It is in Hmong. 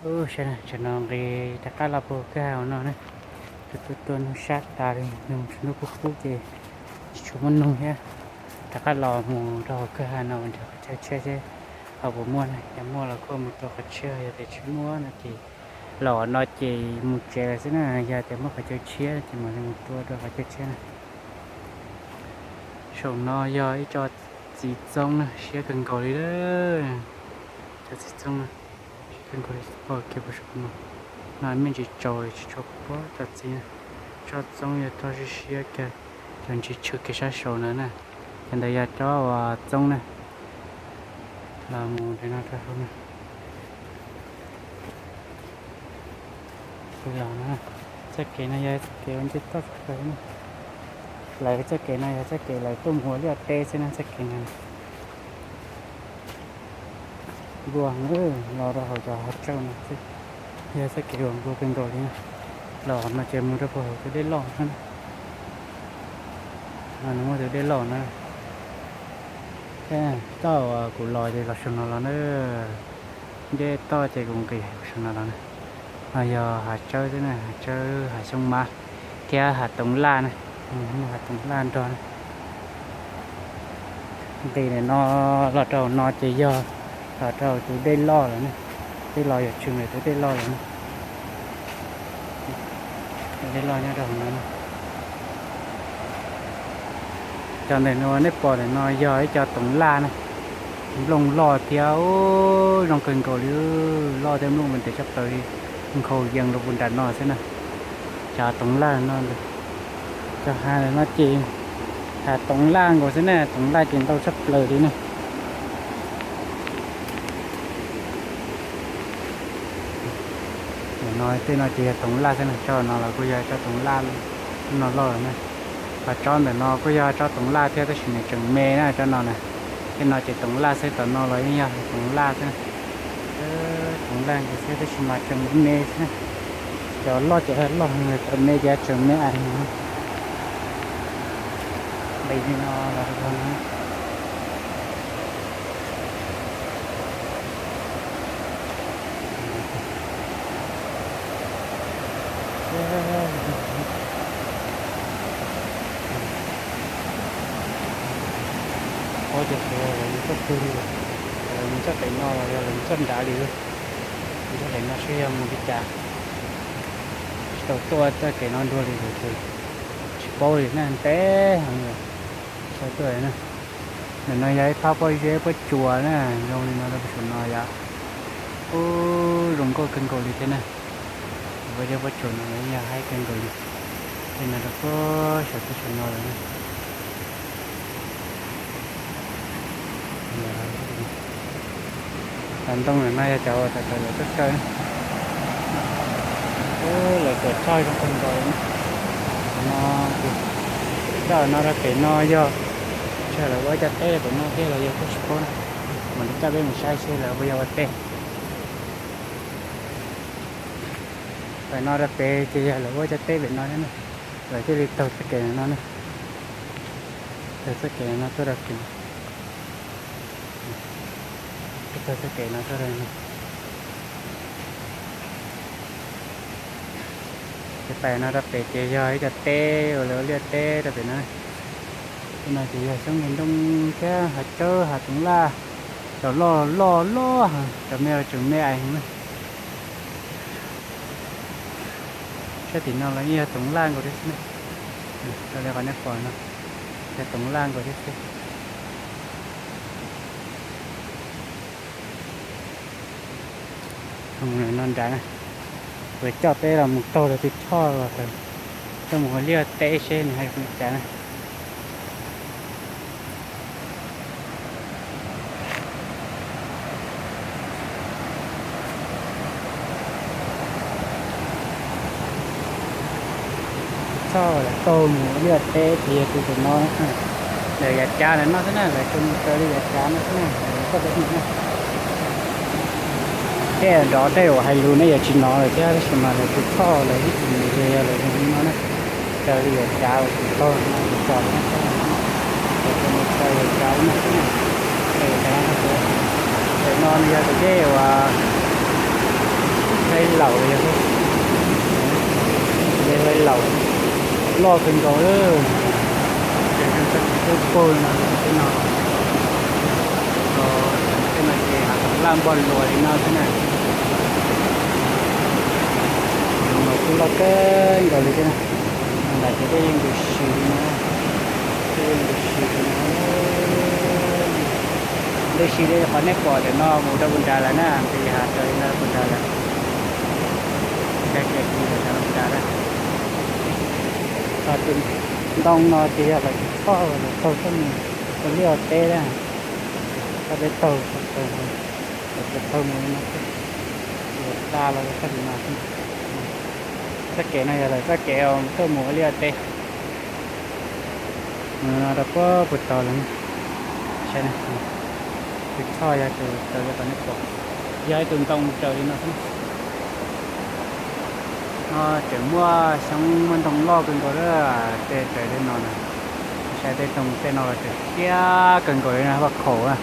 Ub, sab na, tsam no nqis rov qab los puag kwj ha no na. Tus tuaj tuaj nug sab tas li, nug tsaus ntuj kub kub ces tsis tshua muaj nug thiab. Rov qab los mus rau hauv kwj ha no mus nrhiav qhov chaw tshiab seb ho puas muaj na. Yog muaj los kuj mus tua qhov tshiab, yog tias tsis muaj no ces los no ces mus tsev lawm xwb na. Yog tias muaj qhov chaw tshiab ces mam li mus tua rau qhov chaw tshiab na. Saum no yog ib co txiv txoob na, siab kawg nkaus li lawm. Cov txiv txoob na, siab kawg nkaus li, pom kiag puag saum no. No me ntsis tsaus tsis tshua pom cov txiv na. Tsob txoob yog tsob siab siab kiag, cov ntsis tshwm kiag sab saud no na. Cov ntawd yog tsob uas txoob na. Los mus ntawm no rau hauv na. Los no, txoj kev no yog txoj kev ua ncej toj tshaj plaws na. Lawv txoj kev no yog txoj kev lawv tuaj mus ua liaj teb xwb na, txoj kev no. Nplua heev, los rau hauv cov hav tsawb no xwb, yog txoj kev uas nplua kawg nkaus li na. Los no ces mus rau puag hauv tus dej loj no na. No nws muaj tus dej loj no. Toj uas kuv los ces los saum no los na. Ncej toj ces kuv nqis saum no los na. No yog hav tsawb xwb na, hav tsawb, hav xyoob mab thiab hav toov laj na. Hav toov laj nrog na. Nqis ntawm no los rau no ces yog los rau tus dej loj lawm na. Twb los yuav tshwm ntawm tus dej loj lawm na. Tus dej loj nyob rau hauv no. Cov ntawm no nej pom ntawm no yog ib co toov laj na. Nplooj loj thiab zoo kawg nkaus li, loj thiab nplooj ntev tshaj plaws li, nkhaus yees rau puag nram no xwb na. Cov toov laj no, cov hav no ces hav toov laj nkaus xwb na, toov laj ces ntau tshaj plaws li na. Ntawm no tej no ces yog toov laj xwb na, tsob no los kuj yog tsob toov laj no loj lawm na. Ho tsob ntawm no kuj yog tsob toov laj thiab tab sis nws tseem me na, tsob no na. Tej no ces toov laj xwb, tom no los yeej yog toov laj xwb na. Toov laj nkaus xwb tab sis mas tseem me xwb na. Cov loj ces loj, cov me ces tseem me ais. Nqis li no los rau no. Ob cov pem lawv mus txoj twg li, lawv mus txoj pem no los yog lawv mus txoj nrad li. Mus txoj pem no seb yog mus li cas. Tsis tau tuaj txoj kev no dua li lawm ces tsis paub li na, ntev heev lawm. Tsis tau tuaj na. Ntawm no yog ib phab pob zeb pob tsuas na, zoo li no rau puag saum no yom. Ub, zoo nkauj kawg nkaus li thiab na. Pob zeb pob tsuas no yog haib kawg nkaus li. Tej no rau puag saum, puag saum no lawm na. Cov ntoo no yog cov uas thaum lawv tuaj kaw na. Lawv tuam tshoj zoo kawg nkaus li na. No ces coj no rau pem no yog, ntshe lawv ua ib co teb rau pem no thiab los yog kuj tsis paub na. Mam li coj peb mus saib seb lawv puas yog ua teb. Pem no rau pem ces yog lawv ua ib co teb pem no thiab na. Lawv thiaj li taug txoj kev no na. Taug txoj kev no tuaj rau pem. Taug txoj kev no tuaj rau no. Ces pem no rau pem ces yog ib co teb uas lawv ua liaj teb rau pem no. Tej no ces yog xyoob ntoo thiab hav tsawb hav toov laj, cov loj loj loj heev, cov me los tseem me ais heev na. Sab tim no los yeej yog toov laj nkaus thiab xwb na. Raws li qhov nej pom no, yog toov laj nkaus thiab xwb. Mus no nrad na, kuv coj peb los mus taug lawv tus choj los, coj mus ua liaj teb seb nws hais li cas na. Txhob lawv taug mus liaj teb ces yog tus tus no, lawv yav cav ntawm no xwb na, lawv tsuas mus raws li yav cav no xwb na, lawv txoj kev no na. Tej nrov tej uas hais lus nej yuav tsis hnov lawm thiab, tab sis mas lawv tus choj lawv ib txwm mus ces yog lawv mus li no na. Raws li yav cav uas kuv taug no kuv tsom no, lawv tsuas mus raws yav cav no xwb na. Raws yav cav no xwb. Ntawm no nws yog tus dej uas Laus yog, laus loj kawg nkaus lawm. Ces pug no, tej no, tej no ces laj npog luas li no xwb na. Kuj loj kawg nkaus li thiab na. Ntawm ces dej yeej ntws si li no, dej yeej ntws si li no. Ntws si li qhov nej pom ntawm no mus rau puag nrad lawm na, ces yog has raws li no rau puag nrad lawm. Saib kev ntawm no rau puag nrad na. Tus ntoo no ces yog lawv tsis txhoj, lawv taug tuaj mus ua liaj ua teb na. Txoj peb taug, taug mus, lawv taug mus li no xwb, yuav da los rau sab tim no xwb. Txoj kev no yog lawv txoj kev tuaj mus ua liaj ua teb. Mus no rau puag puag tod lawm. Saib na, tus txhoj yog tus raws li qhov nej pom, yog ib tug ntoo raws li no xwb. No tseem muaj xyoob muaj ntoo loj kawg nkaus lawm, tej raws li no na. Saib tej ntoo tej no los tseem siab kawg nkaus li na, vaj khaum na.